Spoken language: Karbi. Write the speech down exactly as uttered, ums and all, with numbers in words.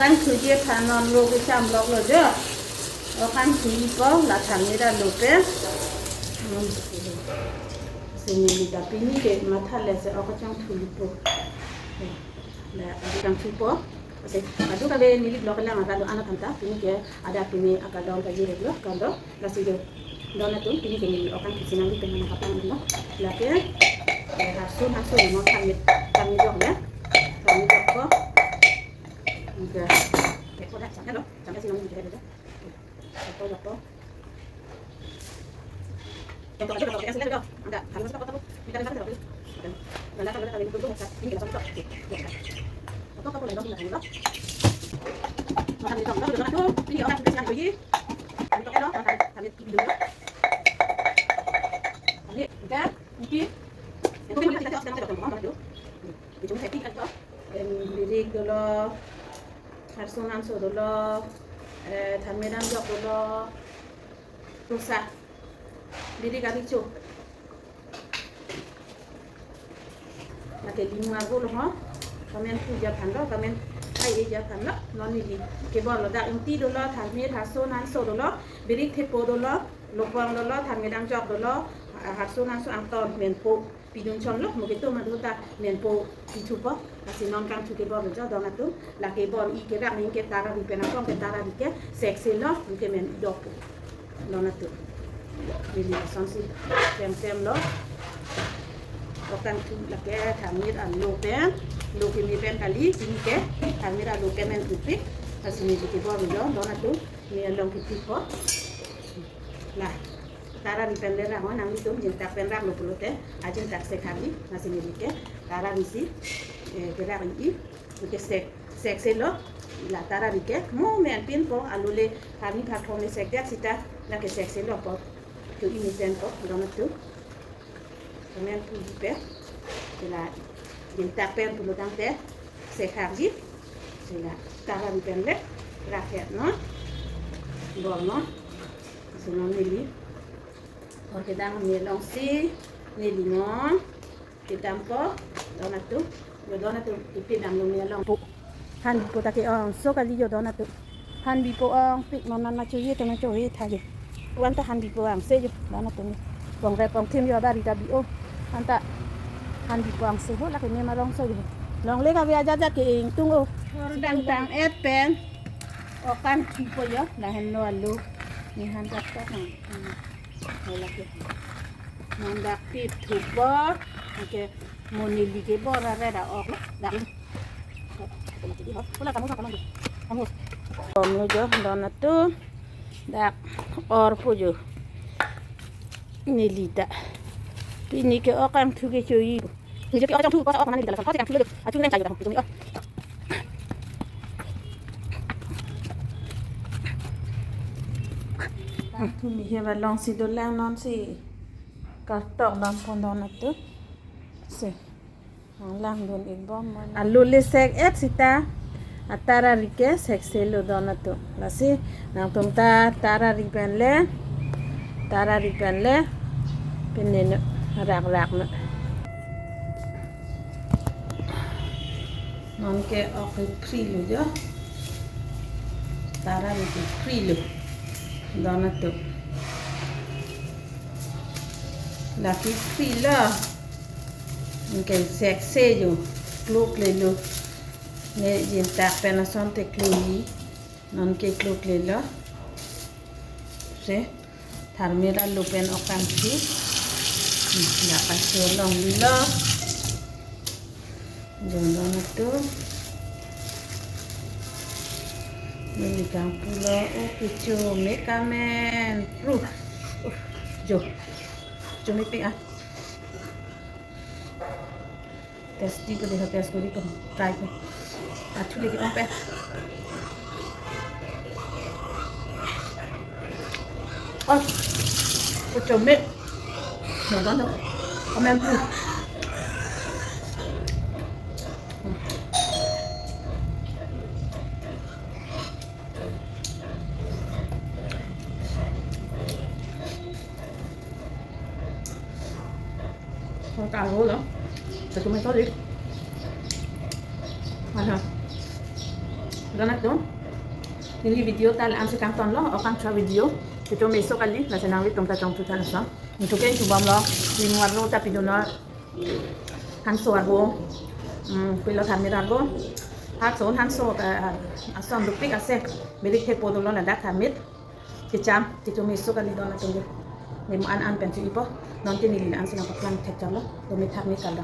Kangthuji aphan non lo kecham lok lo jo. O kangthuji po la tharmit alo pen. Hmm. Sini lita pini ke matha le se o kachangthu po. La kangthu po. Ase, adu kave neli vlog lang aka do anat tanta, pini ke ada pini aka dong kaji lo kando, lasi jo. Don atum pini ke neli o kangthu si nangli pen mana kapang lo. Lake, eh, hasun hasun mo tharmit, tharmit jok ya. Tharmit jok ko. Oke. Oke, ko dah, sampai lo. Sampai si nangli pen lo. Birik dolo, harson hanso dolo, eh, tharmit damjok dolo, dosa, birik ari cho. Lake limu arvo lo ho. Kamen puja aphan lo, kamen ai eja aphan lo, non neli kebor lo dak ingti dolo, tharmit, harson hanso dolo, birik thepo dolo, lopong dolo, tharmit damjok dolo, harson hanso angton menpo pidun chom lo, mo ketum adu ta menpo pithupo, lasi non kangthu kebor lo jo don atum, lake bor-i kerak ning ke tara ri pen apong ke tara ri ke sekselo, ning ke men dok. Don atum. Neli asonsi tem tem lo. O kangthu lake tharmit alo pen. Lo kimi pen kali, kimi ke. Tharmit alo pen men pipik. Lasi neli kebor lo, don atum. Ne along kipik ho. La. Tara ri pen le rang ho, nanglitum jingtak pen rang lo pulote. Ajingtak se kali. Lasi neli ke. Tara ri si. Eh, kerak i. Ning ke sek, sekselo, la tara ri ke, mo men pinpo, alo le, hani phathom le sekdet sita, lake sekselo po, to ini penpo, don atum. Kamen puji pen, la, jingtak pen pulo tangte, sekharji, la, tara ri pen le, raket non, bor non, si non neli, bor kedam ne alongsi, neli non, kedampo, don atum, yo don atum, ipi dam lo ne along. Po. Han bipo ta ke-ong, so kali yo don atum. Han bipo ongpik non, non ma choye to ma choye tha yo. Wan ta han bipo angse yo, don atum. Pong re pong thim yo dari ta bi-o. Anta han bipo angse ho, lake ne ma rongso yo. Longle kave ajat ajat ke ingtung o. Hor dang tang-et pen. O kangthu po yo, lahenlo alo. Ne han dak tok na. Hmm. Ho lake. Non dak pithupo. Oke. Mo neli kebor ra ra da ok. Dak. Pula kamu sa kamu. Kamu. Om lo jo don atum. Dak orpo jo. Neli ta. Pini ke o kangthu ke cho-i. Ni jo ke o kangthu ko sa ok mana neli ta la. Ko kangthu lo jo. Achu neng chayu ta. Itu ni o. Kangthu mi he ba longsi dolang nonsi. Kartok dam pon don atum. Se. Nanglang dun-ik bom mana. Alo le sek-et sita. A tara ri ke sekselo don atum. Lasi nangtum ta tara ri pen le. Tara ri pen le. Pine no rak rak no. Non ke ok free lo jo. Tara ri ke free lo. Don atum. Lake free lo. Ning ke sekse jo, kluk le lo. Ne jingtak pen asonte kluk-i. Non ke kluk le lo. Se, tharmit alo pen o kangthu. Hmm, ya pa se longlelo. Jong don atum. Neli kangpu lo, o kecho me kamen. Pru. Uh, jo. Cho mepik ah. Tasty ko dekha, taste kori ko, try ko. Achu leke ong pe. Oh, ko chome. No, no, no. Amen pu. Kung taro lo. Sa tomato di. Ano? Nangtum, neli video ta la-an si kangtonlo, o kangthur video. Itum meso kali, lasi nanglitum ta chongthu tha laso. Itum ke chubomlo, nimu arlo ta pidunlo. Hanso arvo, hmm, pilo tharmit arvo. Hanso, hanso, eh, ason dukpik ase, birik thepo dolo ladak tharmit. Kecham, itum meso kali don atum ke. Nimu an an pen si ipo, non ke neli la-an si nangpaklang thekchomlo, dumi tharmit kalo.